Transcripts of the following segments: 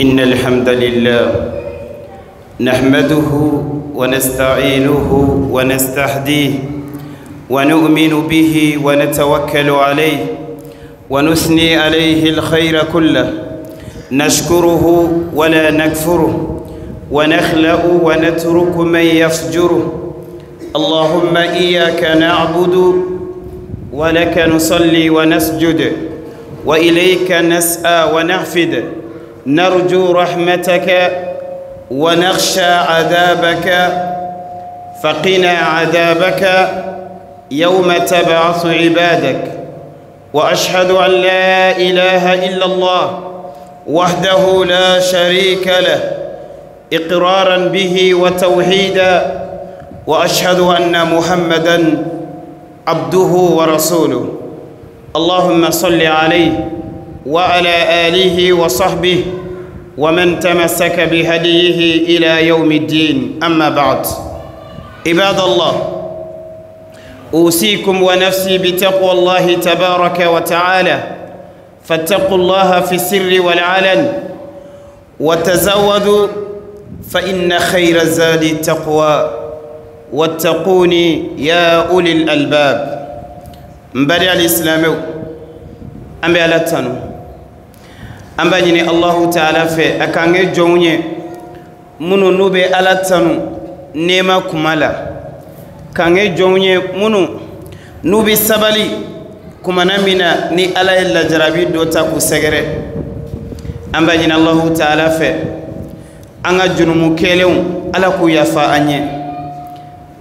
إن الحمد لله نحمده ونستعينه ونستهديه ونؤمن به ونتوكل عليه ونثني عليه الخير كله، نشكره ولا نكفره، ونخلأ ونترك من يفجره. اللهم إياك نعبد ولك نصلي ونسجد وإليك نسعى ونحفد، نرجو رحمتك ونخشى عذابك، فقنا عذابك يوم تبعث عبادك. وأشهد أن لا إله إلا الله وحده لا شريك له إقرارا به وتوحيدا، وأشهد أن محمدا عبده ورسوله. اللهم صل عليه وعلى آله وصحبه ومن تمسك بهديه إلى يوم الدين. أما بعد، عباد الله، أوصيكم ونفسي بتقوى الله تبارك وتعالى، فاتقوا الله في السر والعلن، وتزودوا فإن خير الزاد التقوى، واتقوني يا أولي الألباب. مبادئ الإسلام أم بألتنو أم بأني الله تعالى في أكانجي جوني منو نوبي ألتنو نيما كمالا كانجي جوني منو نوبي سبالي كمانا منا ني ألا إلا جرابي دوتا كسجرة أم بأني الله تعالى في أنغا جنومو كيلون ألا كو يفا أني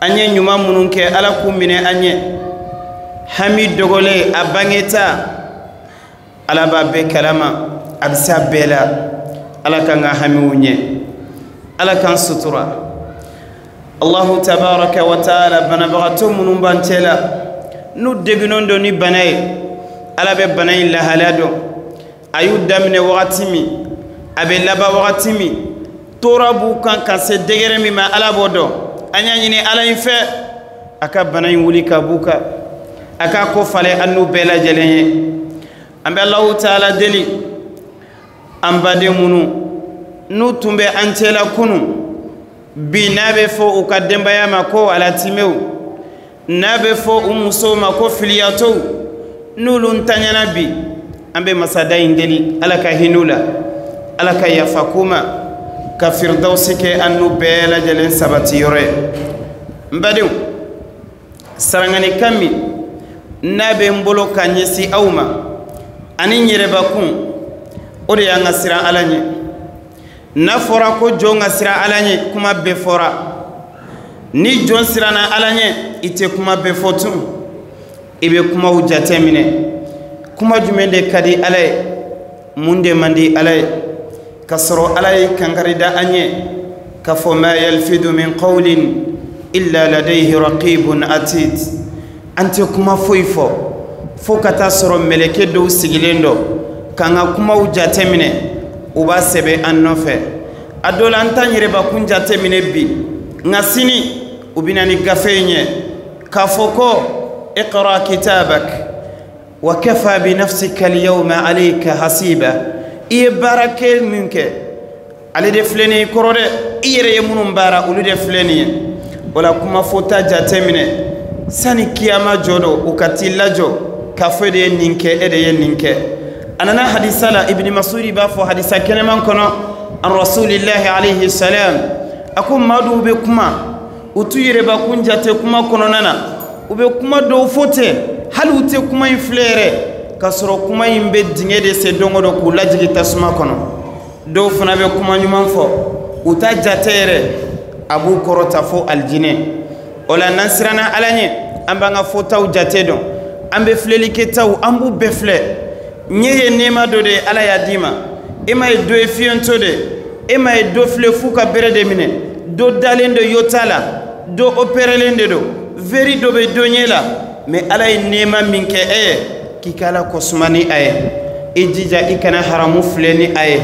أني نيما منو كي ألا كو مني أني hami dogole a bangeta ala b'a bɛɛ kalama, a bɛ se a bɛɛ la. Ala k'an ka hamiw ɲɛ, ala k'an sutura. Allahu tabaraka wa taala, banabagatɔ minnu b'an cɛ la n'u degunnen don ni bana ye, ala bɛ bana in lahalaya dɔn, a y'u daminɛ wagati min, a bɛ laban wagati min, tɔɔrɔ b'u kan ka se degré min ma, ala b'o dɔn. An y'a ɲini ala in fɛ a ka bana in wuli ka b'u kan, a k'a ko falen an n'u bɛɛ lajɛlen ye. An bɛ Alahu taala deli, an baden minnu n'u tun bɛ an cɛla kunun, bi n'a bɛ fɔ u ka denbaya ma ko alatimew, n'a bɛ fɔ u musow ma ko filiyatɔw, n'olu ntanyana bi, an bɛ masada in deli ala ka hinɛ u la, ala ka yafa k'u ma, ka firidawusi kɛ an n'u bɛɛ lajɛlen sabati yɔrɔ ye. N badenw, saranganikan min n'a bɛ n bolo ka ɲɛsin aw ma ani n yɛrɛbakun, o de y'an ka siran ala ɲɛ. N'a fɔra ko jɔn ka siran ala ɲɛ, kuma bɛɛ fɔra. Ni jɔn siranna ala ɲɛ, i tɛ kuma bɛɛ fɔ tun, i bɛ kumaw jateminɛ. Kuma jumɛn de ka di ala ye, mun de man di ala ye? K'a sɔrɔ ala ye kankari da an ɲɛ k'a fɔ ma yalfidu min qawlin illa ladayhi raqibun atid. An tɛ kuma foyi fɔ fo ka taa sɔrɔ mɛlɛkɛ dɔw sigilen dɔ k'an ka kumaw jateminɛ, u b'a sɛbɛn an nɔfɛ. A dɔ la an t'an yɛrɛbakun jateminɛ bi, nka sini u bɛ na ni gafe in ye k'a fɔ ko iqra kitabak wa kafa bi nafsika al-yawma alayka hasiba. I ye baara kɛ min kɛ, ale de filɛ nin ye kɔrɔ dɛ, i yɛrɛ ye minnu baara olu de filɛ nin ye. O la kuma fɔta jateminɛ sani kiyama jɔ dɔ u ka t'i lajɔ k'a fɔ e de ye nin kɛ, e de ye nin kɛ. A nana hadisa la, Ibn Masudi b'a fɔ hadisa kɛnɛman kɔnɔ, an rasulillahi alayhi salam, a ko maa dɔw bɛ kuma, u t'u yɛrɛbakun jate kuma kɔnɔna na, u bɛ kuma dɔw fɔ ten, hali u tɛ kuma in filɛ yɛrɛ, k'a sɔrɔ kuma in bɛ dingɛ de sen don o don k'u lajigin tasuma kɔnɔ. Dɔw fana bɛ kuma ɲuman fɔ, u t'a jate yɛrɛ, a b'u kɔrɔta fo alijinɛ. O la n'an siranna ala ɲɛ, an b'an ka fɔtaw jate dɔn, an bɛ filɛlikɛtaw an b'u bɛɛ filɛ. Ɲɛ ye nɛɛma dɔ de ye, ala y'a d'i ma. E ma ye dɔ ye fiyɛntɔ de, e ma ye dɔ filɛ f'u ka bere de minɛ, dɔ dalen don yota la, dɔ opérelen de don, veri dɔ bɛ dɔ ɲɛ la, mais ala ye nɛɛma min kɛ e ye, k'i ka ala kɔsuma ni a ye. I jija i kana haramu filɛ ni a ye.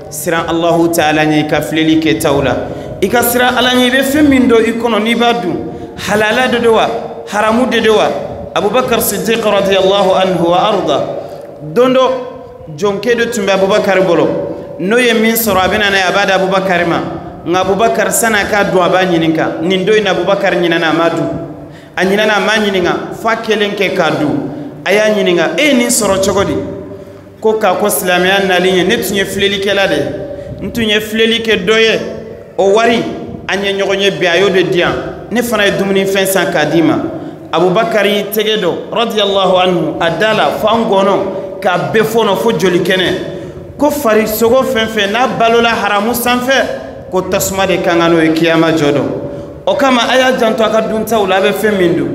Siran Alahu taala ɲɛ i ka filɛli kɛtaw la, i ka siran ala ɲɛ i bɛ fɛn min don i kɔnɔ n'i b'a dun, halala de don wa, haramu de don wa? Abubakar Siddiq radiyallahu anhu wa arda, don dɔ Jɔnkɛ dɔ tun bɛ Abubakari bolo, n'o ye min sɔrɔ a bɛ na n'a ye, a b'a di Abubakari ma. Nka Abubakari san'a k'a dun, a b'a ɲininka. Nin don in na, Abubakari ɲinɛna, a m'a dun. A ɲinɛna, a m'a ɲininka f'a kelen kɛ k'a dun. A y'a ɲininka: e ye nin sɔrɔ cogo di? Ko k'a ko silamɛya nalen ye, ne tun ye filɛlikɛla de ye, n tun ye filɛli kɛ dɔ ye, o wari an ye ɲɔgɔn ye bi, a y'o de di yan, ne fana ye dumunifɛn san k'a d'i ma. Abubakari y'i tɛgɛ don, radiyallahu anhu, a da la fo an gɔnɔ k'a bɛɛ fɔnɔ fo joli kɛnɛ, ko farisogo fɛn fɛn n'a balola haramu sanfɛ, ko tasuma de kan ka n'o ye kiyama jɔ dɔn. O kama a y'a janto a ka duntaw la, a bɛ fɛn min dun,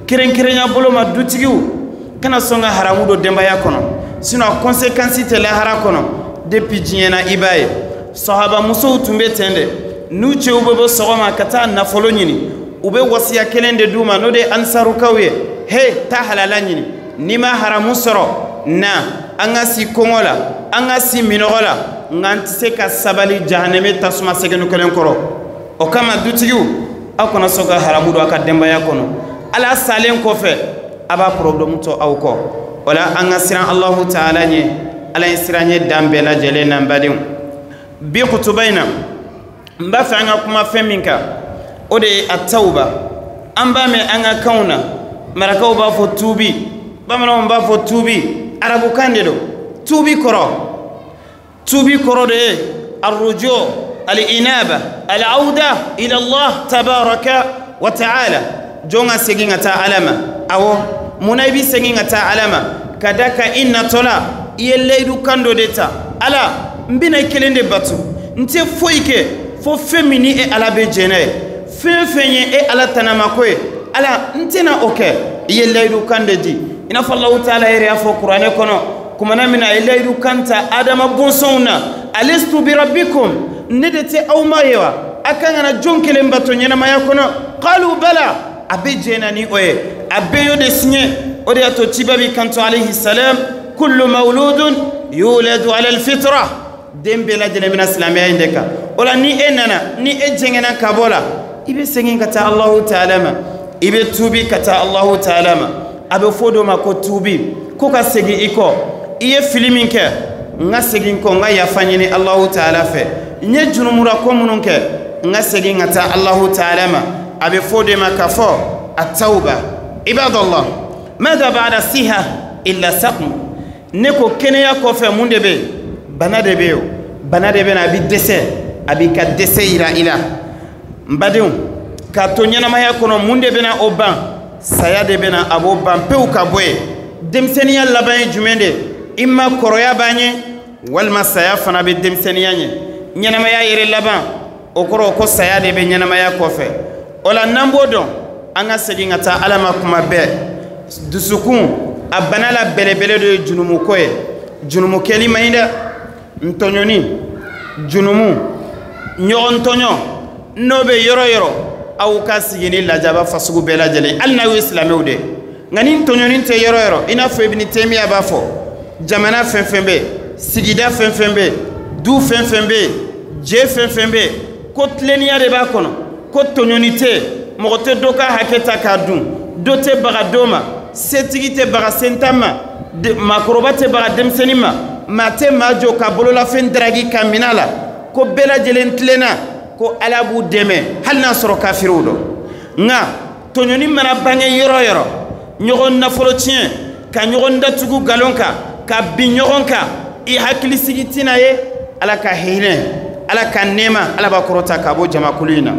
kɛrɛnkɛrɛnya bolo ma dutigiw kana sɔn ka haramu don denbaya kɔnɔ, sinon a conséquence tɛ lahara kɔnɔ. Depuis diɲɛ na i b'a ye, sahaba musow tun bɛ ten dɛ, n'u cɛw bɛ bɔ sɔgɔma ka taa nafolo ɲini, u bɛ wasiya kelen de d'u ma, n'o de ye ansarukaw ye: he, taa halala ɲini, n'i ma haramu sɔrɔ, na an ka si kɔngɔ la, an ka si minɔgɔ la, nka an tɛ se ka sabali jahanɛmɛ tasuma sɛgɛnnu kelen kɔrɔ. O kama dutigiw, aw kana sɔn ka haramu don aw ka denbaya kɔnɔ. Ala salen kɔfɛ, a b'a problème to aw kɔ. O la an ka siran Alahu taala ɲɛ, Ala ye siran ɲɛ dan bɛɛ lajɛlen na. N badenw, bi kutuba in na, n b'a fɛ an ka kuma fɛn min kan, o de ye atawuba. An b'a mɛn an ka kanw na, marakaw b'a fɔ tuubi, bamananw b'a fɔ tuubi, arabukan de don. Tuubi kɔrɔ, tuubi kɔrɔ de ye arrujo, al-inaba, al-awda ila Allah tabaraka wa ta'ala, jɔn ka segin ka taa Ala ma. Awɔ, munna i bɛ segin ka taa Ala ma? Ka da kan i natɔla i ye layidu kan dɔ de ta: Ala, n bɛna i kelen de bato, n tɛ foyi kɛ fo fɛn min ni e Ala bɛ jɛn n'a ye, fɛn fɛn ye e Ala tanamako ye, Ala, n tɛna o kɛ. I ye layidu kan de di, i n'a fɔ Alahu taala yɛrɛ y'a fɔ kuranɛ kɔnɔ kumana min na, a ye layidu kan ta Adama bɔnsɔnw na: alestu bi rabbikum, ne de tɛ aw ma ye wa? A kan ka na jɔn kelen bato ɲɛnamaya kɔnɔ? Qalu bala. A bɛ jɛn ni o ye, a bɛɛ y'o de siɲɛ. O de y'a to ciba b'i kanto, alayhi salam: kullu mawludun yuladu ala alfitra, den bɛɛ lajɛlen bɛna silamɛya in de kan. O la ni e nana, ni e jɛngɛnna ka bɔ la, i bɛ segin ka taa Alahu taala ma, i bɛ tuubi ka taa Alahu taala ma. A bɛ fɔ o ma ko tuubi, ko ka segin i kɔ. I ye fili min kɛ, n ka segin kɔ, n ka yafa ɲini Alahu taala fɛ. N ye junumura ko minnu kɛ, n ka segin ka taa Alahu taala ma. A bɛ fɔ o de ma k'a fɔ atawuba. Ibadallah, mada ba'da siha illa saqm. Ne ko kɛnɛya kɔfɛ mun de bɛ yen? Bana de bɛ yen o. Bana de bɛ na, a bɛ dɛsɛ, a b'i ka dɛsɛ yira i la. N badenw, k'a to ɲɛnamaya kɔnɔ, mun de bɛ na o ban? Saya de bɛ na, a b'o ban pewu ka bɔ yen. Denmisɛnninya laban ye jumɛn de ye? I ma kɔrɔya b'an ɲɛ, walima saya fana bɛ denmisɛnninya ɲɛ. Ɲɛnamaya yɛrɛ laban, o kɔrɔ ko saya de bɛ ɲɛnamaya kɔfɛ. O la n'an b'o dɔn, an ka segin ka taa Ala ma kuma bɛɛ. Dusukun a bana la belebele dɔ ye junumuko ye. Junumu kɛli man ɲi dɛ. Ntɔɲɔni, junumu, ɲɔgɔn tɔɲɔ, n'o bɛ yɔrɔ yɔrɔ, aw ka sigi ni lajaba fasugu bɛɛ lajɛlen, hali n'aw ye silamɛw de. Nka ni tɔɲɔni tɛ yɔrɔ yɔrɔ, i n'a fɔ Ibn Taymiya b'a fɔ, jamana fɛn fɛn bɛ yen, sigida fɛn fɛn bɛ yen, du fɛn fɛn bɛ yen, jɛ fɛn fɛn bɛ yen, ko tilennenya de b'a kɔnɔ, ko tɔɲɔni tɛ yen, mɔgɔ tɛ dɔ ka hakɛ ta k'a dun, dɔ tɛ baga dɔ ma, setigi tɛ baga sentan ma, maakɔrɔba tɛ baga denmisɛnnin ma, maa tɛ maa jɔ ka bololafɛn daraki ka minɛ a la, ko bɛɛ lajɛlen tilenna, ko Ala b'u dɛmɛ hali n'a sɔrɔ kafiriw don. Nka tɔɲɔni mana bange yɔrɔ yɔrɔ, ɲɔgɔn nafolo tiɲɛ, ka ɲɔgɔn datugu nkalon kan, ka bin ɲɔgɔn kan, i hakilisigi tɛna ye. Ala ka hinɛ, Ala ka nɛɛma, Ala b'a kɔrɔta ka bɔ jamakulu in na.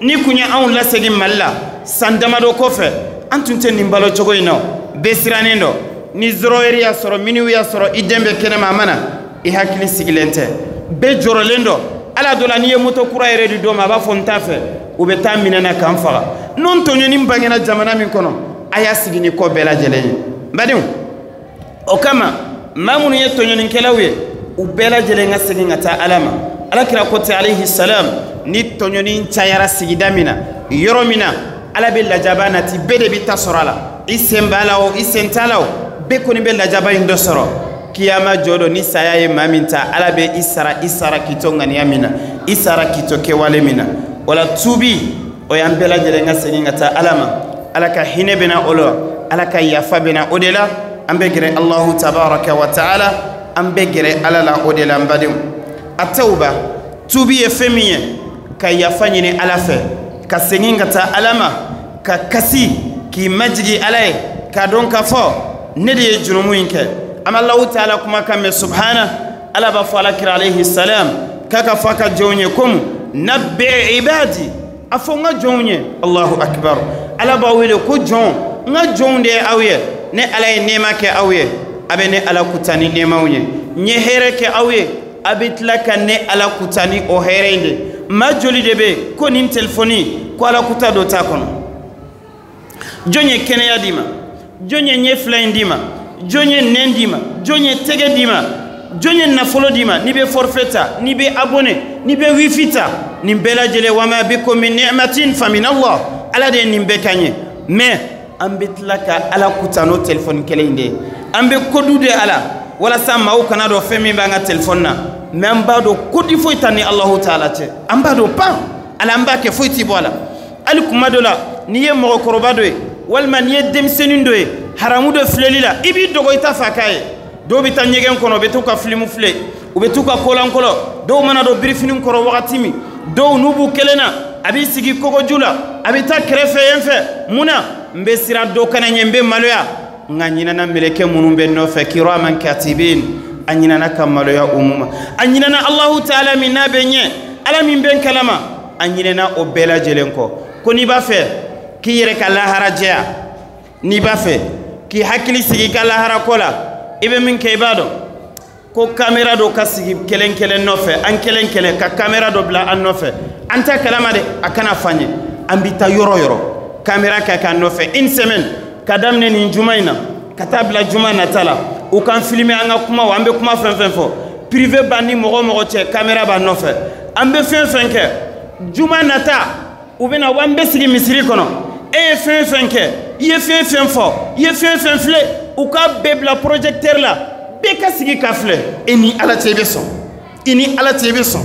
Ni kun ye anw lasegin Mali la san damadɔ kɔfɛ, an tun tɛ nin balo cogo in na. Bɛɛ sirannen don. Ni 0 heure y'a sɔrɔ, minuit y'a sɔrɔ, i den bɛ kɛnɛma, a ma na, i hakili sigilen tɛ, bɛɛ jɔrɔlen don. Ala dɔ la, n'i ye moto kura yɛrɛ di dɔ ma, a b'a fɔ n t'a fɛ, u bɛ taa minɛ na k'an faga. N'o tɔɲɔni bangena jamana min kɔnɔ, a y'a sigi ni kɔ bɛɛ lajɛlen ye. N badenw, o kama maa minnu ye tɔɲɔnikɛlaw ye, u bɛɛ lajɛlen ka segin ka taa Ala ma. Ala kira ko ten, alayhi salam: ni tɔɲɔni cayara sigida min na, yɔrɔ min na, Ala bɛ lajaba nati, bɛɛ de bɛ ta sɔrɔ a la. I sen b'a la o, i sen t'a la o, bɛɛ kɔni bɛ lajaba in dɔ sɔrɔ. Kiyama jɔ don, ni saya ye maa min ta, Ala bɛ i sara, i sara k'i to ŋaniya min na, i sara k'i to kɛwale min na. O la tuubi, o y'an bɛɛ lajɛlen ka segin ka taa Ala ma. Ala ka hinɛ bɛ na o la, Ala ka yafa bɛ na o de la. An bɛ gɛrɛ Alahu tabaraka wa taala. An bɛ gɛrɛ Ala la o de la n badenw. A tawba, tuubi ye fɛn min ye, ka yafa ɲini Ala fɛ, ka segin ka taa Ala ma, ka kasi, k'i majigi Ala ye, k'a dɔn k'a fɔ ne de ye jurumu in kɛ. An bɛ Alahu taala kumakan mɛn subhana. Ala b'a fɔ Ala kira alayhi salam k'a ka fɔ a ka jɔnw ye komi nabbi ibadi, a fɔ n ka jɔnw ye. Allahu akbar. Ala b'aw wele ko jɔn, n ka jɔnw de ye aw ye. Ne Ala ye nɛɛma kɛ aw ye, a bɛ ne Ala kuta ni nɛɛmaw ye. N ye hɛrɛ kɛ aw ye, a bɛ tila ka ne Ala kuta ni o hɛrɛ in de. Maa joli de bɛ yen ko nin telefɔni ko Ala kuta dɔ t'a kɔnɔ? Jɔn ye kɛnɛya d'i ma? Jɔn ye ɲɛ fila in d'i ma? Jɔn ye nɛn d'i ma? Jɔn ye tɛgɛ d'i ma? Jɔn ye nafolo d'i ma? N'i bɛ forfait ta, n'i bɛ abonné, n'i bɛ wifi ta, nin bɛɛ lajɛlen wama bikum min ni'matin fa min Allah. Ala de ye nin bɛɛ k'an ye. Mais an bɛ tila ka Ala kuta n'o telefɔni kelen in de ye. An bɛ kodu de Ala walasa maaw kana dɔn fɛn min b'an ka telefɔni na. Mais an b'a dɔn kodi foyi t'a ni Alahu taala cɛ. An b'a dɔn pan Ala, an b'a kɛ foyi t'i bɔ a la. Hali kuma dɔ la, n'i ye mɔgɔkɔrɔba dɔ ye walima n'i ye denmisɛnnin dɔ ye haramu dɔ filɛli la, i b'i dogo, i t'a fɛ a k'a ye. Dɔw bɛ taa ɲɛgɛn kɔnɔ, u bɛ t'u ka filimu filɛ, u bɛ t'u ka kolankɔlɔ. Dɔw mana don birifini kɔrɔ wagati min, dɔw n'u b'u kelen na, a b'i sigi kogoju la, a bɛ taa kɛrɛfɛ yen fɛ. Mun na? N bɛ siran dɔ kana ɲɛ, n bɛ maloya. Nka ɲinɛna mɛlɛkɛ minnu bɛ nɔfɛ, kiraman katibin, a ɲinɛna ka maloya o mun ma. A ɲinɛna Alahu taala min n'a bɛ ɲɛ, Ala min bɛ n kalama, a ɲinɛna o bɛɛ lajɛlen kɔ. Ko n'i b'a fɛ k'i yɛrɛ ka lahara jɛya, n'i b'a fɛ k'i hakili sigi i ka lahara ko la, i bɛ min kɛ i b'a dɔn ko kamera dɔ ka sigi kelen kelen nɔfɛ, an kelen kelen ka kamera dɔ bila an nɔfɛ. An t'a kalama dɛ, a kana f'an ye. An bɛ taa yɔrɔ yɔrɔ, kamera ka k'an nɔfɛ une semaine, ka daminɛ nin juma in na ka taa bila juma nata la. U k'an filmer an ka kumaw, an bɛ kuma fɛn fɛn fɔ, privé b'an ni mɔgɔ mɔgɔ cɛ, kamera b'an nɔfɛ. An bɛ fɛn fɛn kɛ, juma nata u bɛ na, an bɛ sigi misiri kɔnɔ. E ye fɛn fɛn kɛ, i ye fɛn fɛn fɔ, i ye fɛn fɛn filɛ, u k'a bɛɛ bila projecteur la, bɛɛ ka sigi ka filɛ. E ni Ala cɛ i bɛ sɔn, i ni Ala cɛ i bɛ sɔn.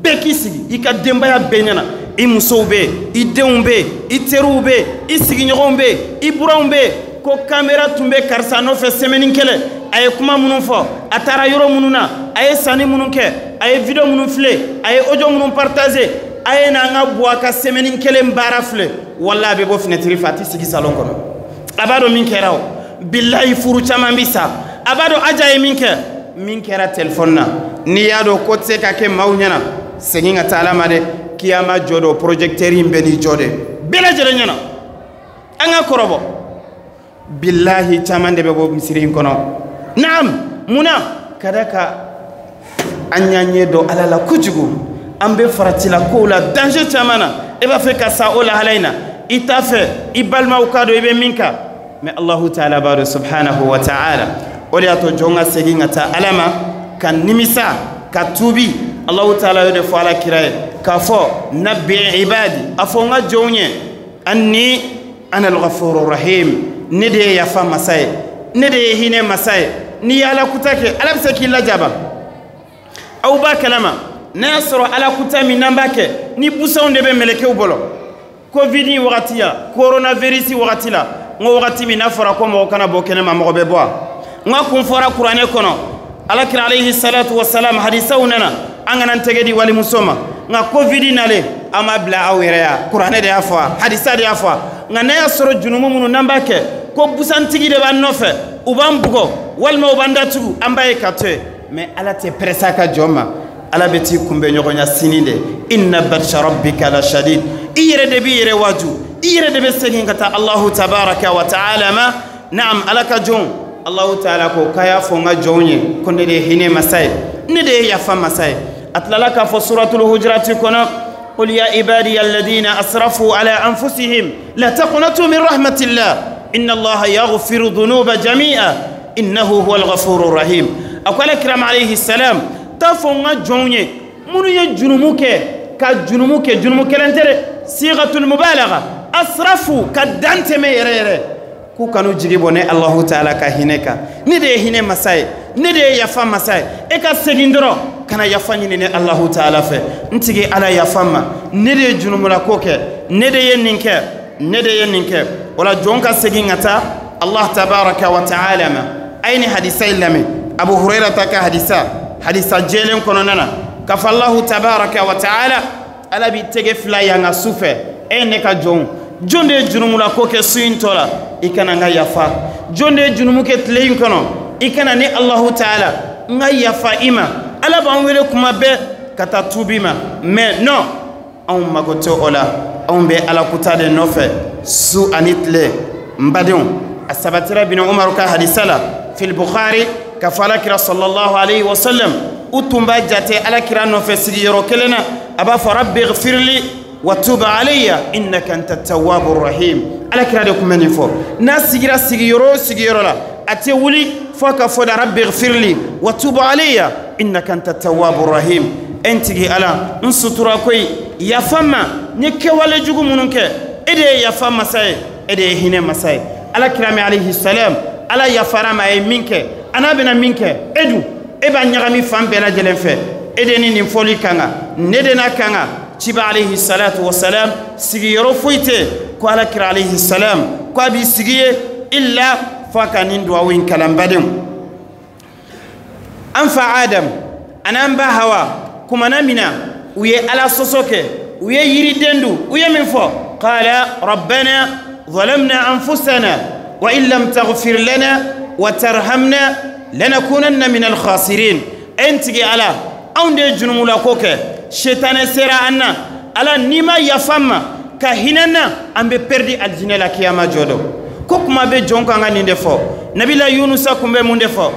Bɛɛ k'i sigi i ka denbaya bɛɛ ɲɛna, i musow bɛ yen, i denw bɛ yen, i teriw bɛ yen, i sigiɲɔgɔnw bɛ yen, i buranw bɛ yen. Ko kamera tun bɛ karisa nɔfɛ semaine kelen, a ye kuma minnu fɔ, a taara yɔrɔ minnu na, a ye sanni minnu kɛ, a ye video minnu filɛ, a ye audio minnu partager, a ye n'an ka bɔ a ka semaine kelen baara filɛ. Wala a bɛ bɔ fenêtre fɛ, a tɛ sigi salon kɔnɔ. A b'a dɔn min kɛra o. Bilahi furu caman bi sa. A b'a dɔn Aja ye min kɛ, min kɛra telefɔni na. N'i y'a dɔn ko tɛ se ka kɛ maaw ɲɛna, segin ka taa Ala ma dɛ. Kiyama jɔ dɔ, projecteur in bɛ n'i jɔ dɛ, bɛɛ lajɛlen ɲɛna. An ka kɔrɔbɔ. Bilahi caman de bɛ bɔ misiri in kɔnɔ. Naam, munna? Ka da ka an y'an ɲɛ dɔn Ala la kojugu. An bɛ faratila kow la, danger caman na. E b'a fɛ ka sa o lahala in na, i t'a fɛ i balimaw k'a dɔn i bɛ min kan. Mais Alahu taala b'a dɔn subhanahu wa ta'ala. O de y'a to jɔn ka segin ka taa Ala ma, ka nimisa, ka tuubi. Alahu taala y'o de fɔ Ala kira ye k'a fɔ nabbi ibadi, a fɔ n ka jɔnw ye, anni ana al-ghafuru rahim, ne de ye yafa masa ye, ne de ye hinɛ masa ye. N'i ye Ala kuta kɛ, Ala bɛ se k'i lajaba. Aw b'a kalama n'a y'a sɔrɔ Ala kuta min n'an b'a kɛ, ni busanw de bɛ mɛlɛkɛw bolo. Covid wagati ya, coronavirus wagati la, n ko wagati min n'a fɔra ko mɔgɔ kana bɔ kɛnɛma, mɔgɔ bɛ bɔ wa? N ka kun fɔra kuranɛ kɔnɔ, Ala kira alayhi salatu wa salam hadisaw nana, an kana n tɛgɛ di walimuso ma. Nka Covid nalen, an m'a bila aw yɛrɛ ya, kuranɛ de y'a fɔ wa, hadisa de y'a fɔ wa. Nka n'a y'a sɔrɔ junumu minnu n'an b'a kɛ, ko busantigi de b'an nɔfɛ, u b'an bugɔ walima u b'an datugu, an b'a ye ka to yen. Mais Ala tɛ pressé a ka jɔn ma. Ala bɛ t'i kunbɛn ɲɔgɔnya sini de. Inna batsha rabbika la shadid. I yɛrɛ de b'i yɛrɛ waaju, i yɛrɛ de bɛ segin ka taa Alahu tabaraka wa ta'ala ma. Naam, Ala ka jɔn, Alahu taala ko k'a y'a fɔ n ka jɔnw ye ko ne de ye hinɛ masa ye, ne de ye yafa masa ye. A tilala k'a fɔ suratul hujurati kɔnɔ, qul ya ibadiya alladhina asrafu ala anfusihim la taqnatu min rahmatillah inna Allaha yaghfiru dhunuba jami'a innahu huwal ghafurur rahim. A ko Ala kira ma alayhi salam, t'a fɔ n ka jɔnw ye minnu ye junumu kɛ, ka junumu kɛ, junumu kelen tɛ dɛ, sigatul mubalagha, asrafu, ka dan tɛmɛ yɛrɛ yɛrɛ, k'u kanu jigi bɔ ne Alahu taala ka hinɛ kan. Ne de ye hinɛ masa ye, ne de ye yafa masa ye. E ka segin dɔrɔn ka na yafa ɲini ne Alahu taala fɛ. N tigi Ala yafa n ma, ne de ye junumulako kɛ, ne de ye nin kɛ, ne de ye nin kɛ. O la jɔn ka segin ka taa Allah tabaraka wa ta'ala ma. A ye nin hadisa in lamɛn. Abu Hurairah ta ka hadisa hadisa jɛlen kɔnɔna na k'a fɔ Allahu tabaraka wa taala ala b'i tɛgɛ fila yanga su fɛ e ne ka jɔnw jɔn de ye jurumula ko kɛ su in tɔ la i kana n ka yafa jɔn de ye jurumu kɛ tile in kɔnɔ i kana ne Allahu taala n ka yafa i ma ala b'an wele kuma bɛɛ ka taa tuubi ma mais non anw mago tɛ o la anw bɛ ala kuta de nɔfɛ su ani tile n badenw a sabatira bin Umaru ka hadisa la fil Bukhari ka fɔ alakira sallallahu alayhi wa sallam u tun b'a jate alakira nɔfɛ sigiyɔrɔ kelen na a b'a fɔ rabbi ghfirli wa tub alayya innaka anta tawwabu rahim alakira de tun bɛ nin fɔ n'a sigira sigiyɔrɔ o sigiyɔrɔ la a tɛ wuli fo ka fɔ da rabbi ghfirli wa tub alayya innaka anta tawwabu rahim e n tigi ala n sutura koyi yafa n ma n ye kɛwale jugu minnu kɛ e de ye yafa masa ye e de ye hinɛ masa ye alakira mi alayhi salam ala yafara ma a ye min kɛ a n'a bɛna min kɛ e dun e b'a ɲagami fan bɛɛ lajɛlen fɛ e de ni nin fɔli kan kan ne de n'a kan kan ciba alayhi salatu wasalam sigiyɔrɔ foyi tɛ ko alakira alayhi salam ko a b'i sigi ye illa f'a ka nin duwawu in kalan badenw an fa Adam an'an ba Hawa kumana min na u ye ala sɔsɔ kɛ u ye yiriden dun u ye min fɔ qala rabbana zalamna anfusana wa in lam taghfir lana wa tarhamna lanakunanna min alkhasirin e n tigi ala anw de ye jurumula ko kɛ setanɛ sera an na ala n'i ma yafa n ma ka hinɛ n na an bɛ perdi alijinɛ la kiyama jɔ dɔ ko kuma bɛ jɔn kan ka nin de fɔ nabila Yunusa kun bɛ mun de fɔ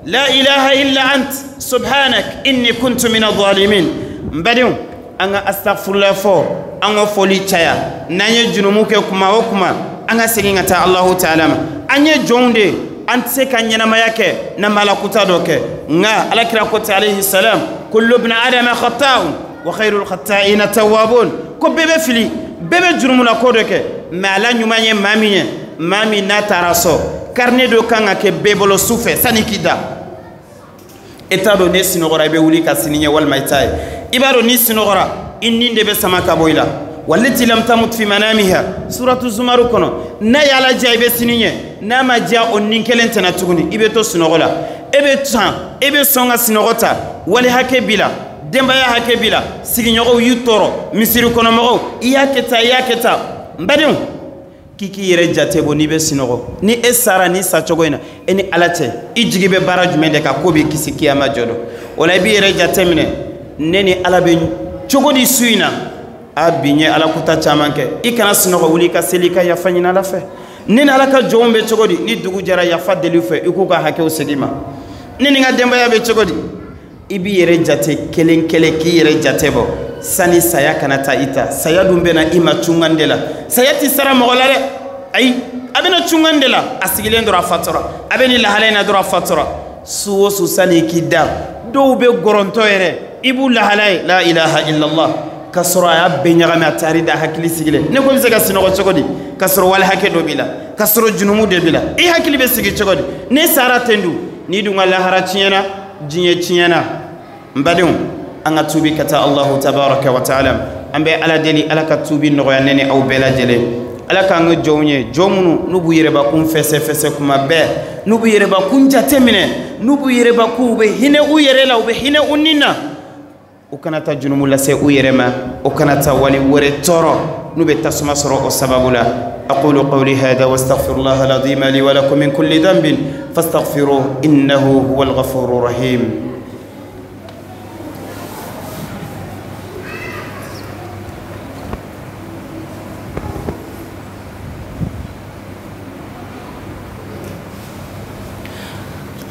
la ilaha illa ant subhanak inni kuntu min adh-dhalimin n badenw an ka astaghfirullah fɔ an ka fɔli caya n'an ye jurumu kɛ kuma o kuma an ka segin ka taa Allahu taala ma an ye jɔnw de an tɛ se ka ɲɛnamaya kɛ n'an ma alakuta dɔ kɛ nka alakira ko ten alayhi salam kullu ibn adama khata'un wa khayrul khata'ina tawwabun ko bɛɛ bɛ fili bɛɛ bɛ jurumula ko dɔ kɛ mais ala ɲuman ye maa min ye maa min n'a taara so carnet dɔ kan ka kɛ bɛɛ bolo su fɛ sanni k'i da e t'a dɔn ne sunɔgɔra i bɛ wuli ka sini ɲɛ walima i t'a ye i b'a dɔn n'i sunɔgɔra i nin de bɛ sama ka bɔ i la walati lam tamut fi manamiha suratu zumaru kɔnɔ n'a y'ala diya i bɛ sini ɲɛ n'a ma diya o nin kelen tɛna tuguni i bɛ to sunɔgɔ la e bɛ tan e bɛ sɔn ka sunɔgɔ ta wali hakɛ b'i la denbaya hakɛ b'i la sigiɲɔgɔnw y'u tɔɔrɔ misiri kɔnɔmɔgɔw i y'a kɛ tan i y'a kɛ tan n badenw k'i k'i yɛrɛ jate bɔ n'i bɛ sunɔgɔ ni e sara ni sa cogo in na e ni ala cɛ i jigi bɛ baara jumɛn de kan k'o b'i kisi kiyama jɔ don o la i b'i yɛrɛ jate minɛ ne ni ala bɛ cogo di su in na a bi n ye ala kuta caman kɛ i kana sunɔgɔ wuli i ka seli i ka yafa ɲini ala fɛ ne ni ala ka jɔnw bɛ cogo di ni dugu jɛra yafa deli fɛ i k'u ka hakɛw segin ma ne ni n ka denbaya bɛ cogo di i b'i yɛrɛ jate kelen kelen k'i yɛrɛ jate bɔ sani saya kana taa i ta saya dun bɛna i ma cungan de la saya ti sara mɔgɔ la dɛ ayi a bɛna cungan de la a sigilen dɔrɔn a fatura a bɛ nin lahala in na dɔrɔn a fatura su o su sani i k'i da dɔw bɛ gɔrɔntɔ yɛrɛ i b'u lahala ye la ilaha illallah k'a sɔrɔ a y'a bɛɛ ɲagami a taar'i da hakili sigilen ne ko i bɛ se ka sunɔgɔ cogo di k'a sɔrɔ wali hakɛ dɔ b'i la k'a sɔrɔ junumu de b'i la i hakili bɛ sigi cogo di ne sara ten dun n'i dun ka lahara tiɲɛna diɲɛ tiɲɛna n badenw an ka tuubi ka taa Allahu tabaraka wa taala an bɛ ala deli ala ka tuubi nɔgɔya ne ni aw bɛɛ lajɛlen ala k'an kɛ jɔnw ye jɔn minnu n'u b'u yɛrɛbakun fɛsɛfɛsɛ kuma bɛɛ n'u b'u yɛrɛbakun jate minɛ n'u b'u yɛrɛbakun u bɛ hinɛ u yɛrɛ la u bɛ hinɛ u ni na u kana taa junumu lase u yɛrɛ ma u kana taa wali wɛrɛ tɔɔrɔ n'u bɛ tasuma sɔrɔ o sababu la أقول قولي هذا واستغفر الله العظيم لي ولكم من كل ذنب فاستغفروه إنه هو الغفور الرحيم.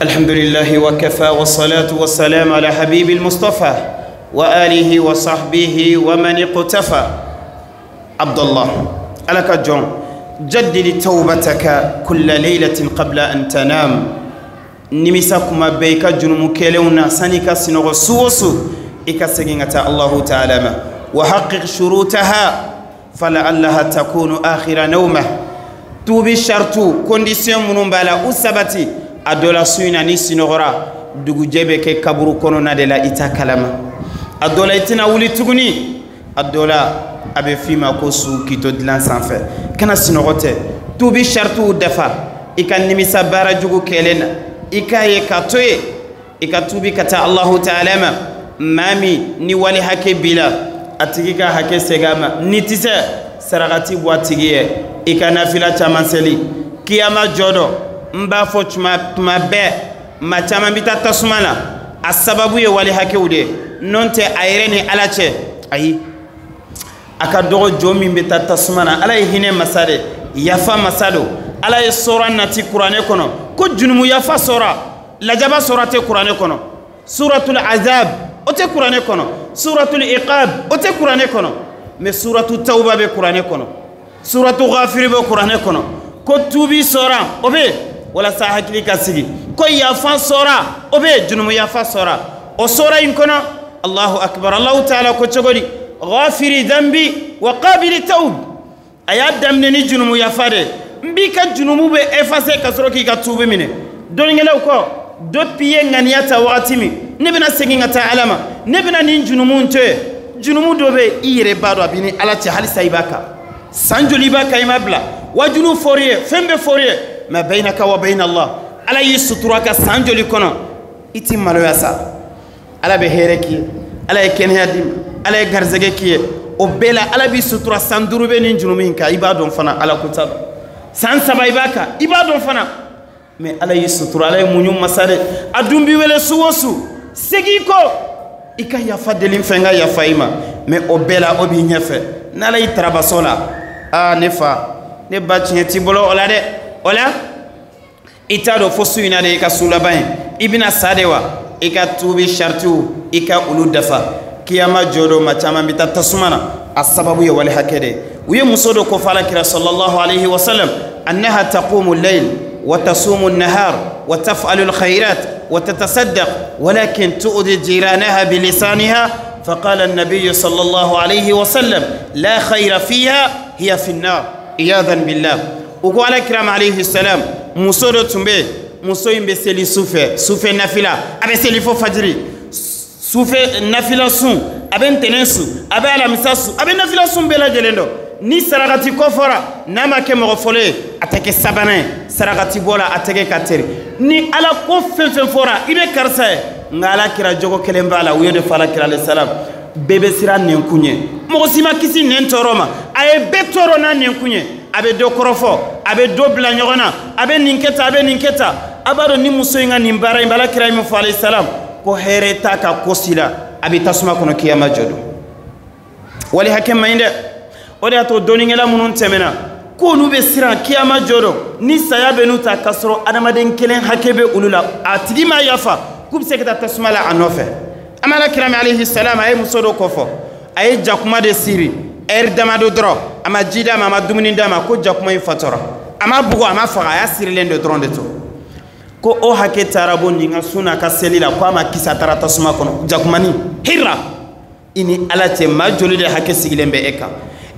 الحمد لله وكفى والصلاة والسلام على حبيب المصطفى وآله وصحبه ومن اقتفى. عبد الله ألك جون جدد توبتك كل ليلة قبل أن تنام. نمساكما بيك جنوم كيلونا سانيكا سنغو سوسو إكا سجنة الله تعالى وحقق شروطها فلعلها تكون آخر نومه. توبي شرطو كونديسيون منون بالا أسبتي adola suina ni sinogora dugu jebe ke kaburu kono na de la ita kalama adola itina wuli tuguni adola abe fima ko su kito dilan sanfɛ kana sinogo tɛ tubi shartu dafa i ka nimisa baara jugu kɛlen na I k'a ye ka to yen, i ka tuubi ka taa Alahu taala ma. Maa min ni wali hakɛ b'i la, a tigi ka hakɛ segin a ma. N'i tɛ se, sarakati bɔ a tigi ye, i ka nafila caman seli. Kiyama jɔ dɔ, n b'a fɔ tuma bɛɛ, maa caman bɛ taa tasuma la, a sababu ye wali hakɛw de ye. N'o tɛ a yɛrɛ ni Ala cɛ, ayi, a ka dɔgɔ jɔn min bɛ taa tasuma na. Ala ye hinɛ masa de, yafa masa don. Ala ye sɔra nati kuranɛ kɔnɔ ko junumu yafa sɔra, lajaba sɔra tɛ kuranɛ kɔnɔ. Suratul azab o tɛ kuranɛ kɔnɔ, suratul iqab o tɛ kuranɛ kɔnɔ, mais suratu tawba bɛ kuranɛ kɔnɔ, suratu ghafiri bɛ kuranɛ kɔnɔ. Ko tuubi sɔra o bɛ yen walasa hakili ka sigi, ko yafa sɔra o bɛ yen, junumu yafa sɔra o sɔra in kɔnɔ. Allahu akbar. Allahu taala ko cogo di? Ghafiri dhanbi wa qabili tawb. A y'a daminɛ ni junumu yafa de, n b'i ka junumu bɛ effacer ka sɔrɔ k'i ka tuubi minɛ. Dɔnnikɛlaw kɔ, depuis i ye ŋaniya ta wagati min, ne bɛna segin ka taa Ala ma, ne bɛna nin junumu to yen. Junumu dɔ bɛ yen, i yɛrɛ b'a dɔn a b'i ni Ala cɛ, halisa i b'a kan. San joli i b'a kan i ma bila, wajulu fɔr'i ye, fɛn bɛɛ fɔr'i ye, mais baynaka wa bayna Allah, Ala y'i sutura ka san joli kɔnɔ, i ti maloya sa. Ala bɛ hɛrɛ k'i ye, Ala ye kɛnɛya d'i ma, Ala ye garisɛgɛ k'i ye, o bɛɛ la Ala b'i sutura. San 5 bɛ nin junumu in kan, i b'a dɔn fana Ala ko t'a dɔn. San 3 i b'a kan, i b'a dɔn fana, mais Ala y'i sutura. Ala ye muɲu masa de. A dun b'i wele su o su, segin kɔ, i ka yafa deli n fɛ, n ka yafa i ma. Mais o bɛɛ la o b'i ɲɛfɛ. N'Ala y'i tarabaso la, aa ne fa, ne ba, tiɲɛ t'i bolo o la dɛ. O la i t'a dɔn fo su in na de i ka su laban ye, i bɛna sa de wa? I ka tuubi saritiw, i ka olu dafa. Kiyama jɔ don, maa caman bɛ taa tasuma na, a sababu ye wali hakɛ de ye. U ye muso dɔ ko fɔ Ala kira sallallahu alayhi wa sallam, annaha taqumu layl wa tasumu nahar wa taf'alu alkhayrat wa tatasaddaq walakin tu'di jiranaha bilisaniha. فقال النبي صلى الله عليه وسلم لا خير فيها هي في النار إياذا بالله. وقال الكرام عليه السلام، muso dɔ tun bɛ yen, muso in bɛ seli sufɛ, sufɛ nafila a bɛ seli fo fajiri, sufɛ nafila sun, a bɛ ntɛnɛn sun, a bɛ alamisa sun, a bɛ nafila sun bɛɛ lajɛlen dɔn. Ni sarakati ko fɔra, n'a ma kɛ mɔgɔ fɔlɔ ye, a tɛ kɛ sabanan ye. Sarakati bɔ la, a tɛgɛ ka teri. Ni Ala ko fɛn fɛn fɔra, i bɛ karisa ye, nka Ala kira jogo kelen b'a la. U ye de fɔ Ala kira alayhi salam, bɛɛ bɛ siran nɛnkun ɲɛ, mɔgɔ si ma kisi nɛn tɔɔrɔ ma. A ye bɛɛ tɔɔrɔ n'a nɛnkun ye, a bɛ dɔ kɔrɔfɔ, a bɛ dɔ bila ɲɔgɔn na, a bɛ nin kɛ tan, a bɛ nin kɛ tan. A b'a dɔn ni muso in ka nin baara in bɛ Ala kira ye min fɔ alayhi salam, ko hɛrɛ t'a ka ko si la, a bɛ tasuma kɔnɔ kiyama jɔ don. Wali hakɛ man ɲi dɛ. O de y'a to dɔnnikɛla minnu tɛmɛna, k'olu bɛ siran kiyama jɔ don, ni saya bɛ n'u ta k'a sɔrɔ adamaden kelen hakɛ bɛ olu la, a tigi ma yafa, k'u bɛ se ka taa tasuma la a nɔfɛ. An b'a la kira min alayhi salam, a ye muso dɔ kɔfɔ, a ye jakuma de siri ɛri damadɔ dɔrɔn, a ma ji d'a ma, a ma dumuni d'a ma, ko jakuma in fatɔra, a ma bugɔ, a ma faga, a y'a sirilen de dɔrɔn de to. Ko o hakɛ taara bɔ nin ka sun n'a ka seli la, ko a ma kisi, a taara tasuma kɔnɔ. Jakumani hira, i ni Ala cɛ, maa joli de hakɛ sigilen bɛ e kan?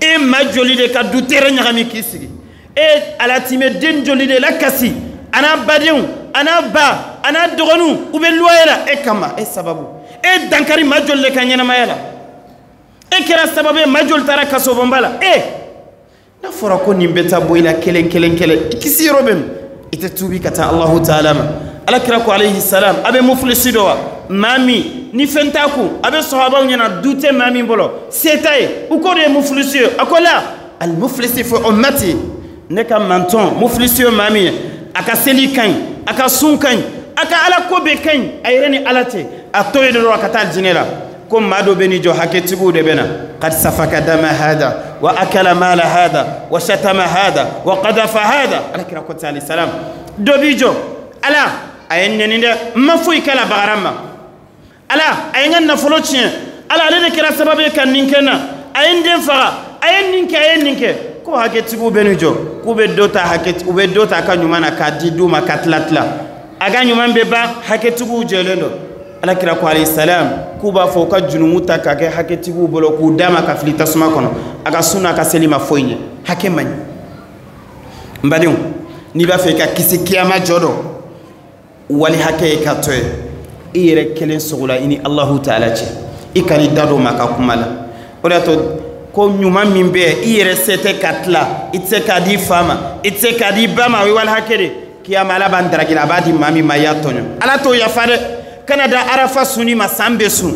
E maa joli de ka du tɛrɛ ɲagami k'i sigi? E alatimɛ den joli de lakasi, a n'a badenw, a n'a ba, a n'a dɔgɔninw, u bɛ luwaye la e kama, e sababu. E dankari maa joli de ka ɲɛnamaya la? E kɛra sababu ye maa joli taara kasobonba la? E n'a fɔra ko nin bɛ taa bɔ i la kelen kelen kelen, i kisi yɔrɔ bɛ min? I tɛ tuubi ka taa Alahu taala ma. Ala kira ko alayhi salam, a bɛ mufilisi dɔ wa? Maa min ni fɛn t'a kun, a bɛ sɔhabaw ɲɛna, du tɛ maa min bolo, se t'a ye, u k'o de ye mufilisi ye. A ko la al-mufilisi fi ummati, ne ka mantɔn mufilisi ye maa min ye, a ka seli ka ɲi, a ka sun ka ɲi, a ka Ala ko bɛɛ ka ɲi, a yɛrɛ ni Ala cɛ, a to yen dɔrɔn a ka taa jinɛ la. Ko maa dɔ bɛ n'i jɔ, hakɛtigiw de bɛ na. Qad safaka dama hada wa akala mala hada wa shatama hada wa qadafa hada. Ala kira ko alayhi salam, dɔ b'i jɔ, Ala a ye n nɛni dɛ, n ma foyi k'a la bagara ma, Ala a ye n ka nafolo tiɲɛ, Ala ale de kɛra sababu ye ka nin kɛ n na, a ye n den faga, a ye nin kɛ, a ye nin kɛ. Ko hakɛtigiw bɛ n'i jɔ, k'u bɛ dɔ ta hakɛ, u bɛ dɔ ta a ka ɲuman na k'a di du ma ka tila tila, a ka ɲuman bɛ ban, hakɛtigiw jɛlen don. Ala kira ko alayhi salam, k'u b'a fɔ u ka junumu ta k'a kɛ hakɛtigiw bolo k'u d'a ma ka fili tasuma kɔnɔ, a ka sun n'a ka seli ma foyi ɲɛ, hakɛ man ɲi. N badenw, n'i b'a fɛ i ka kisi kiyama jɔ dɔ, wali hakɛ ye ka to ye, i yɛrɛ kelen sogo la i ni Alahu taala cɛ, i kan'i da don maa ka kuma la. O de y'a to ko ɲuman min bɛ yen, i yɛrɛ se tɛ ka tila, i tɛ se k'a di fa ma, i tɛ se k'a di ba ma, o ye wali hakɛ de. Kiyama ala b'an daraki la, a b'a di maa min ma i y'a tɔɲɔ. Ala t'o yafa dɛ. Kana da arafa sunni ma, san bɛ sun,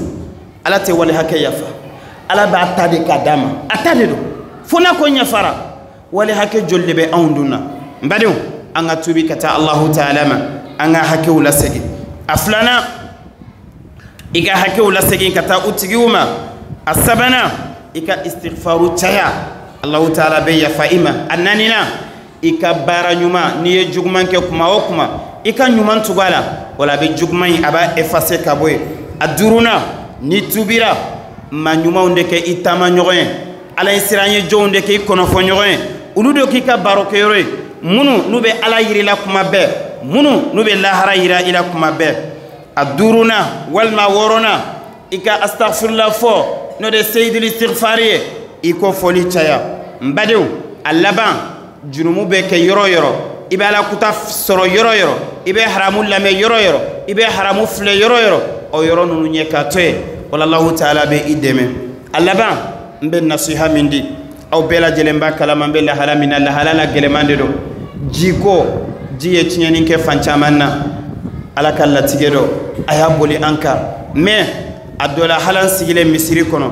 ala tɛ wali hakɛ yafa. Ala b'a ta de k'a d'a ma, a ta de don fo n'a ko n yafara. Wali hakɛ joli de bɛ anw dun na? N badenw, an ka tuubi ka taa Alahu taala ma, an ka hakɛw lasegin. A filanan, i ka hakɛw lasegin ka taa u tigiw ma. A sabanan, i ka istighfaru caya, Alahu taala bɛ yafa i ma. A naaninan, i ka baara ɲuman, n'i ye juguman kɛ kuma o kuma, i ka ɲuman tugu a la, wala a bɛ juguman in a b'a effacer ka bɔ yen. A duurunan, n'i tuubira, maa ɲumanw de kɛ i taama ɲɔgɔn ye, ala ye siran ye jɔnw de kɛ i kɔnɔfɔ ɲɔgɔn ye, olu de k'i ka barokɛyɔrɔ ye, minnu n'u bɛ ala yira i la kuma bɛɛ, minnu n'u bɛ lahara yira i la kuma bɛɛ. A duurunan walima wɔɔrɔnan, i ka astaghfirullah fɔ, n'o de ye seyidul istighfar ye, i k'o fɔli caya. N badenw, a laban, jurumu bɛ kɛ yɔrɔ o yɔrɔ, i bɛ ala kuta sɔrɔ yɔrɔ o yɔrɔ, i bɛ haramu lamɛn yɔrɔ o yɔrɔ, i bɛ haramu filɛ yɔrɔ o yɔrɔ, o yɔrɔ ninnu ɲɛ ka to yen, wala Alahu taala bɛ i dɛmɛ. A laban, n bɛ nasiha min di aw bɛɛ lajɛlen b'a kalama, n bɛ lahala min na, lahala la gɛlɛman de don. Jiko, ji ye tiɲɛni kɛ fan caman na, ala ka latigɛ dɔ a y'a boli an kan. Mais a dɔ la, hali an sigilen misiri kɔnɔ,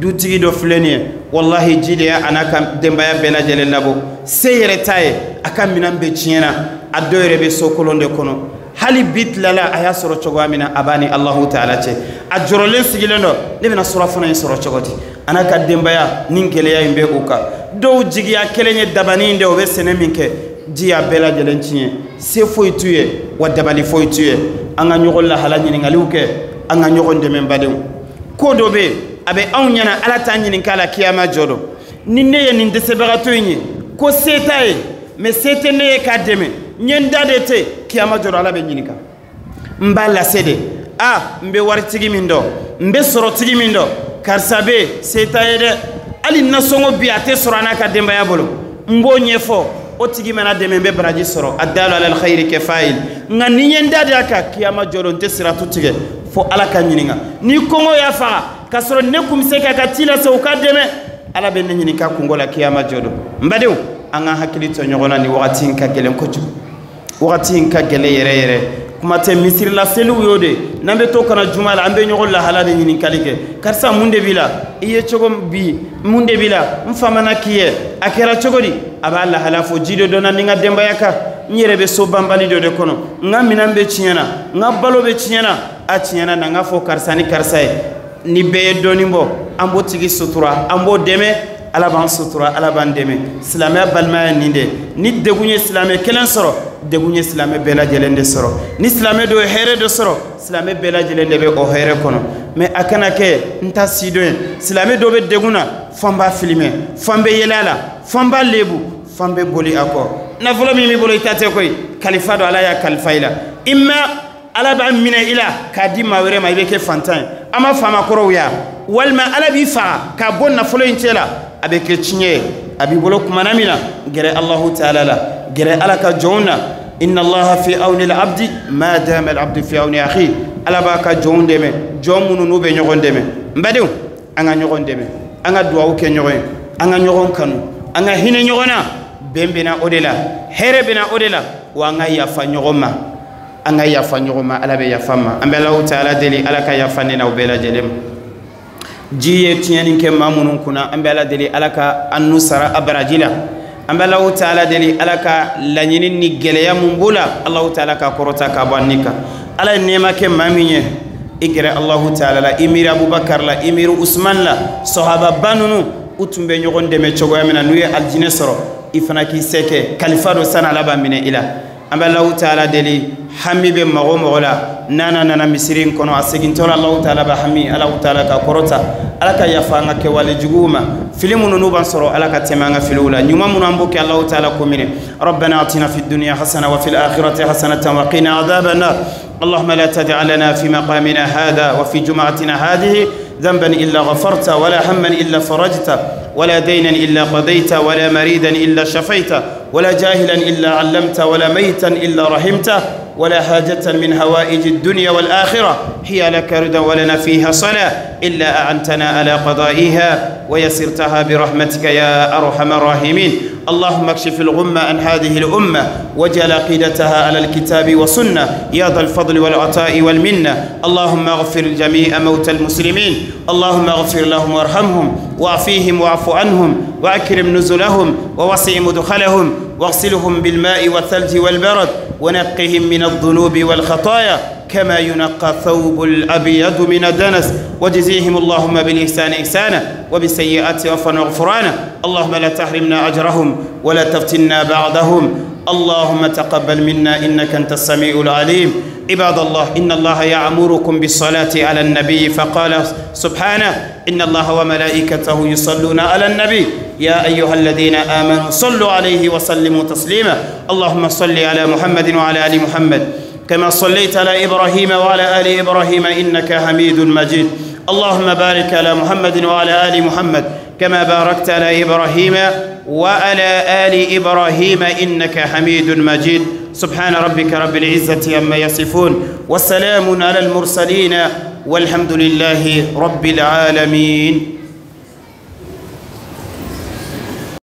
dutigi dɔ filɛ nin ye, walahi ji de y'a n'a ka denbaya bɛɛ lajɛlen labɔ, se yɛrɛ t'a ye, a ka minɛn bɛɛ tiɲɛna, a dɔw yɛrɛ bɛ so kolon de kɔnɔ. Hali bi tilala, a y'a sɔrɔ cogoya min na, a b'a ni Alahu taala cɛ. A jɔrɔlen sigilen don, ne bɛna surafana in sɔrɔ cogo di? A n'a ka denbaya ni gɛlɛya in bɛ o kan. Dɔw jigiya kelen ye dabani in de, o bɛ sɛnɛ min kɛ, ji y'a bɛɛ lajɛlen tiɲɛ, se foyi t'u ye wa dabali foyi t'u ye. An ka ɲɔgɔn lahala ɲininkaliw kɛ, an ka ɲɔgɔn dɛmɛ badenw. Ko dɔ bɛ yen, a bɛ anw ɲɛna, ala t'an ɲininka a la kiyama jɔ don. Ni ne ye nin dɛsɛbagatɔ in ye ko se t'a ye, mais se tɛ ne ye k'a dɛmɛ, n ye n da de tɛ, kiyama jɔ don ala bɛ ɲininka. N b'a lase de, a n bɛ waritigi min dɔn, n bɛ sɔrɔtigi min dɔn, karisa bɛ yen, se t'a ye dɛ, hali nasɔngɔ bi a tɛ sɔrɔ a n'a ka denbaya bolo, n b'o ɲɛfɔ o tigi mana dɛmɛ, n bɛ baraji sɔrɔ. A dalu alal khayri kafa'il. Nka ni n ye n da de a kan, kiyama jɔ don n tɛ siratu tigɛ fo ala ka ɲininka. Ni kɔngɔ y'a faga k'a sɔrɔ ne kun bɛ se k'a ka ci lase u ka dɛmɛ, ala bɛ ne ɲininka kungo la kiyama jɔ don. N badenw, an ka hakili to ɲɔgɔn na, nin wagati in ka gɛlɛn kojugu, wagati in ka gɛlɛn yɛrɛ yɛrɛ. Kuma tɛ misirila seliw y'o de, n'an bɛ to kana juma la, an bɛ ɲɔgɔn lahala de ɲininkali kɛ, karisa mun de b'i la, i ye cogo bi, mun de b'i la, n fa mana k'i ye, a kɛra cogo di? A b'a lahala fɔ, ji de donna ni n ka denbaya kan, n yɛrɛ bɛ so banbali dɔ de kɔnɔ, n ka minɛn bɛ tiɲɛna, n ka balo bɛ tiɲɛna, a tiɲɛna na n k'a fɔ karisa ni karisa ye. Ni bɛɛ ye dɔɔnin bɔ, an b'o tigi sutura, an b'o dɛmɛ, ala b'an sutura, ala b'an dɛmɛ. Silamɛya balimaya nin de, ni degun ye silamɛ kelen sɔrɔ, degun ye silamɛ bɛɛ lajɛlen de sɔrɔ. Ni silamɛ dɔ ye hɛrɛ dɔ sɔrɔ, silamɛ bɛɛ lajɛlen de bɛ o hɛrɛ kɔnɔ. Mais a kana kɛ n ta si dɔn ye, silamɛ dɔ bɛ degun na, fo an b'a filmer, fo an bɛ yɛlɛ a la, fo an b'a lebu, fo an bɛ boli a kɔ. Nafolo min b'i bolo, i ta tɛ koyi, kalifa dɔ ala y'a kalifa i la, i ma ala b'a minɛ i la k'a di maa wɛrɛ ma, i bɛ kɛ fantan ye. An ma faama kɔrɔw ya, walima ala b'i faga k'a bɔ nafolo in cɛ la, a bɛ kɛ tiɲɛ ye a b'i bolo. Kumana min na, gɛrɛ Alahu taala la, gɛrɛ ala ka jɔnw na. Inna Allaha fi awni al-abdi ma dama al-abdu fi awni akhi. Ala b'a ka jɔnw dɛmɛ, jɔn minnu n'u bɛ ɲɔgɔn dɛmɛ. N badenw, an ka ɲɔgɔn dɛmɛ, an ka duwawu kɛ ɲɔgɔn ye, an ka ɲɔgɔn kanu, an ka hinɛ ɲɔgɔn na. Bɛn bɛ na o de la, hɛrɛ bɛ na o de la, wa an ka yafa ɲɔgɔn ma, an ka yafa ɲɔgɔn ma, ala bɛ yafa ma. An bɛ Alahu taala deli, ala ka yafa ne n'aw bɛɛ lajɛlen ma. Ji ye tiɲɛni kɛ maa minnu kunna, an bɛ ala deli, ala ka an n'u sara a baraji la. An bɛ Alahu taala deli, ala ka laɲini ni gɛlɛya mun b'o la, Alahu taala ka kɔrɔta ka bɔ an ni kan. Ala ye nɛɛma kɛ maa min ye, i gɛrɛ Alahu taala la, i miiri Abubakar la, i miiri Usman la, sɔhababa ninnu u tun bɛ ɲɔgɔn dɛmɛ cogoya min na, n'u ye alijinɛ sɔrɔ, i fana k'i se kɛ kalifa dɔ sani ala b'a minɛ i la. An bɛ Alahu taala deli, hami bɛ mɔgɔ o mɔgɔ la, n'a nana misiri in kɔnɔ, a segintɔ la, Alahu taala b'a hami, Alahu taala ka kɔrɔta, ala ka yafa an ka kɛwale juguw ma, fili minnu n'u b'an sɔrɔ, ala ka tɛmɛ an ka filiw la, ɲuman minnu an b'o kɛ, Alahu taala ko minɛ. Rabbana atina fi dunya hasana wa fil akhirati hasanatan wa qina adhaban nar. اللهم لا تدع لنا في مقامنا هذا وفي جمعتنا هذه ذنبا إلا غفرت، ولا هما إلا فرجت، ولا دينا إلا قضيت، ولا مريدا إلا شفيت، ولا جاهلا إلا علمت، ولا ميتا إلا رحمته، ولا حاجة من هوائج الدنيا والآخرة هي لك رضا ولنا فيها صلاة إلا أعنتنا على قضائها ويسرتها برحمتك يا أرحم الراحمين. اللهم اكشف الغمة عن هذه الأمة واجعل عقيدتها على الكتاب والسنة يا ذا الفضل والعطاء والمنة. اللهم اغفر جميع موتى المسلمين، اللهم اغفر لهم وارحمهم وعفيهم واعف عنهم وأكرم نزلهم ووسع مدخلهم واغسلهم بالماء والثلج والبرد ونقهم من الذنوب والخطايا كما ينقى الثوب الأبيض من الدنس، وجزيهم اللهم بالإحسان إحسانا وبالسيئات عفوا وغفرانا. اللهم لا تحرمنا أجرهم ولا تفتنا بعدهم. اللهم تقبل منا إنك أنت السميع العليم. عباد الله، إن الله يأمركم بالصلاة على النبي، فقال سبحانه: إن الله وملائكته يصلون على النبي يا أيها الذين آمنوا صلوا عليه وسلموا تسليما. اللهم صل على محمد وعلى آل محمد كما صليت على إبراهيم وعلى آل إبراهيم إنك حميد مجيد. اللهم بارك على محمد وعلى آل محمد كما باركت على إبراهيم وعلى آل إبراهيم إنك حميد مجيد. سبحان ربك رب العزة عما يصفون، وسلام على المرسلين، والحمد لله رب العالمين.